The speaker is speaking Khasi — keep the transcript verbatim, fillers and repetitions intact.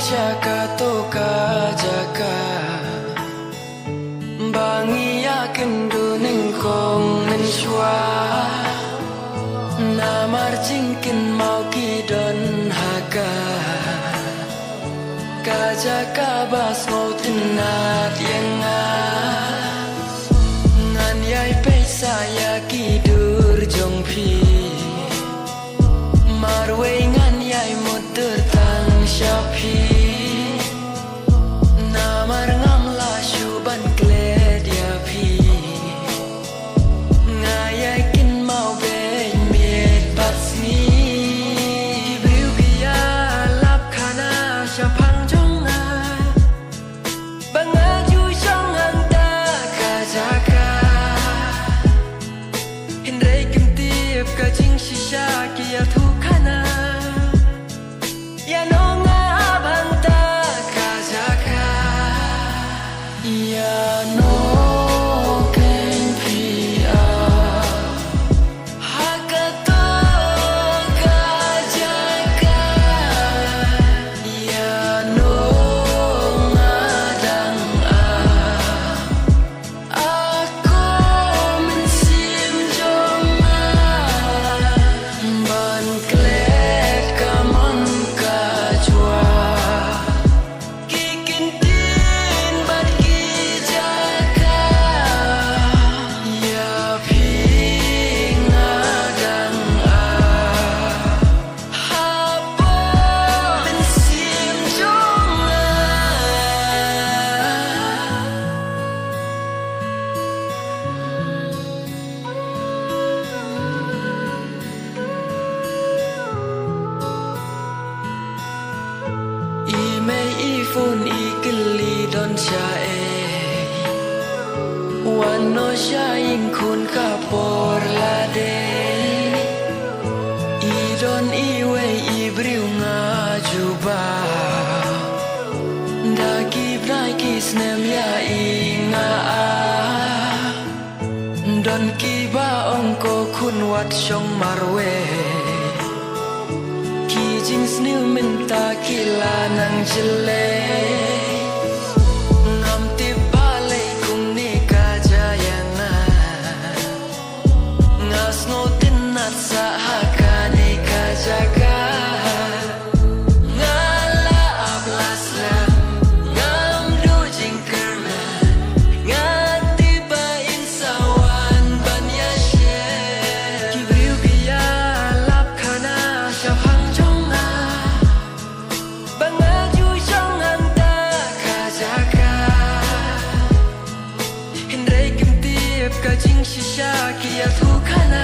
Jaka to ka jaka ba ngi ïa kynduh nyngkong mynshuwa. Namar jingkynmaw ki don ha ka, ka jaka ba sngewtynnat ïa nga. Ngan ïai peit sa ïa ki dur jong phi. Marwei ngan ïai mut dur tang sha phi. Namar ngam lah shuh ban klet ïa phi. Nga ïai kynmaw beit miet bad sngi. Ki briew ki ïalap khana shaphang jong nga ba nga ju shong hangta ka jaka. Hynrei kim tip ka jingshisha ki ïathuh khana. Ïa no nga ap hangta ka jaka. Ïa no keiñ phi ap ha kato ka jaka. Ïa no nga dang ap ha ka mynsiem jong nga ban klet ka mon ka jua ki ktien bad ki jaka. Ïa phi nga dang ap ha ka mynsiem jong nga. I mei i phone i kylli don shaei. Wan noh sha ïing khun ka por la dei. I don iwei i briew nga jubab. Da ki bnai ki snem ïa i nga ap. Don kiba ong ko khun wat shong marwei. Ki jingsniew mynta ki la nang jyllei. Ngam tip balei kumne ka jia ïa nga. Nga sngewtynnat sa ha kane ka jaka. Nga la ap la slem, ngam duh jingkyrmen. Nga tip ba in sa wan ban ïashem. Ki briew ki ïalap khana shaphang jong nga ba nga ju shong hangta ka jaka. Hynrei kim tip ka jingshisha ki ïathuh khana.